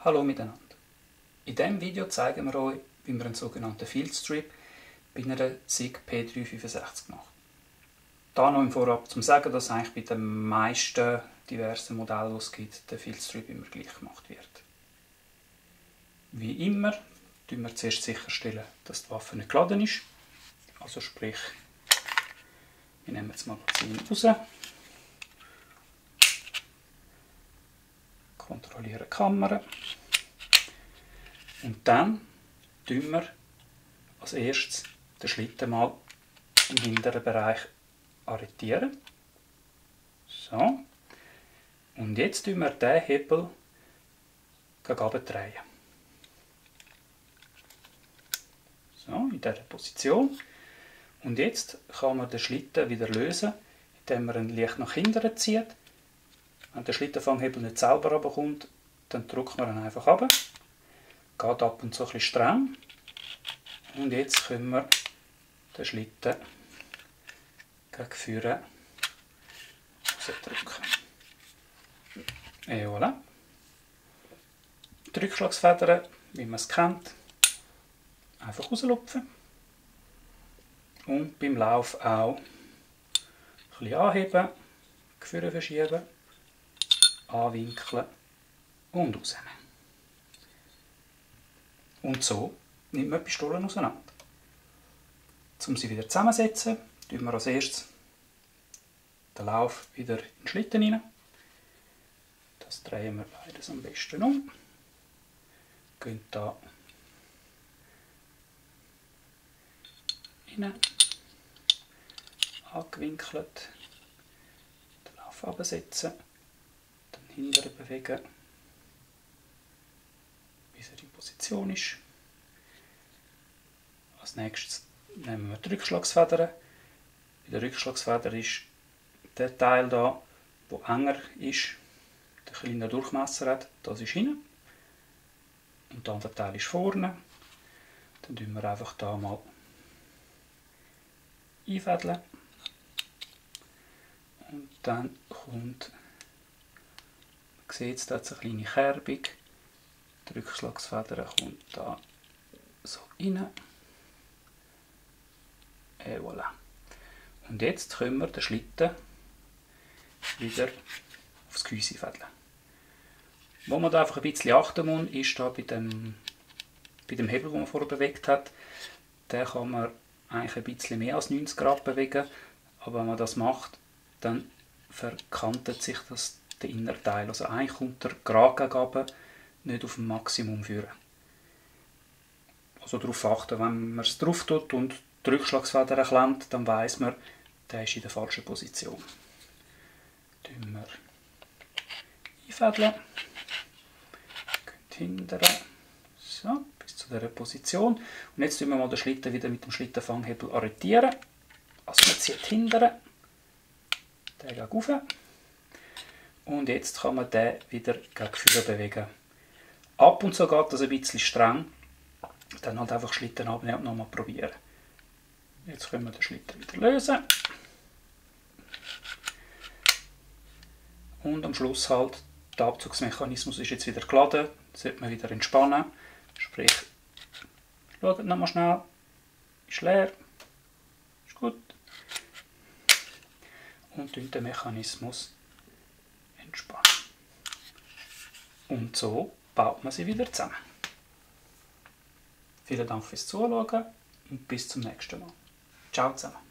Hallo miteinander. In diesem Video zeigen wir euch, wie man einen sogenannten Field Strip bei einer SIG P365 macht. Da noch im Vorab zum Sagen, dass eigentlich bei den meisten diversen Modellen, die es gibt, der Field Strip immer gleich gemacht wird. Wie immer tun wir zuerst sicherstellen, dass die Waffe nicht geladen ist. Also sprich, wir nehmen das Magazin raus, kontrollieren die Kamera und dann tun wir als erstes den Schlitten mal im hinteren Bereich arretieren. So. Und jetzt drehen wir diesen Hebel gegen unten drehen. So, in dieser Position. Und jetzt kann man den Schlitten wieder lösen, indem man ihn leicht nach hinten zieht. Wenn der Schlittenfanghebel nicht selber runterkommt, dann drückt man ihn einfach runter. Geht ab und zu ein bisschen streng. Und jetzt können wir den Schlitten gegen vorne rausdrücken. Et voilà. Die Rückschlagsfedern, wie man es kennt, einfach rauslupfen. Und beim Lauf auch ein bisschen anheben, vorne verschieben, anwinkeln und rausnehmen. Und so nimmt man die Pistolen auseinander. Um sie wieder zusammenzusetzen, tun wir als erstes den Lauf wieder in den Schlitten rein. Das drehen wir beides am besten um. Gehen hier rein, angewinkelt, den Lauf absetzen, den hinteren bewegen, bis er in Position ist. Als nächstes nehmen wir die Rückschlagsfedern. Bei der Rückschlagsfeder ist der Teil da, der enger ist, der kleinen Durchmesser hat, das ist hinten. Und der andere Teil ist vorne. Dann tun wir einfach da mal einfädeln. Und dann kommt, man sieht es, da hat es eine kleine Kerbung. Die Rückschlagsfeder kommt da so rein. Et voilà. Und jetzt können wir den Schlitten wieder aufs Gehäuse fädeln. Wo man da einfach ein bisschen achten muss, ist da bei dem Hebel, den man vorher bewegt hat. Den kann man eigentlich ein bisschen mehr als 90 Grad bewegen. Aber wenn man das macht, dann verkantet sich der innere Teil. Also eigentlich kommt der gerade gegen oben nicht auf dem Maximum führen. Also darauf achten, wenn man es drauf tut und die Rückschlagsfeder klemmt, dann weiss man, der ist in der falschen Position. Tun wir einfädeln. Hinten. So, bis zu dieser Position. Und jetzt tun wir mal den Schlitten wieder mit dem Schlittenfanghebel arretieren. Also man zieht hinten, den gegen rauf. Und jetzt kann man den wieder gegen vorne bewegen. Ab und zu geht das ein bisschen streng. Dann halt einfach Schlitten abnehmen und nochmal probieren. Jetzt können wir den Schlitten wieder lösen. Und am Schluss halt, der Abzugsmechanismus ist jetzt wieder geladen. Sollte man wieder entspannen. Sprich, schaut nochmal schnell. Ist leer. Ist gut. Und den Mechanismus entspannen. Und so baut man sie wieder zusammen. Vielen Dank fürs Zuschauen und bis zum nächsten Mal. Ciao zusammen.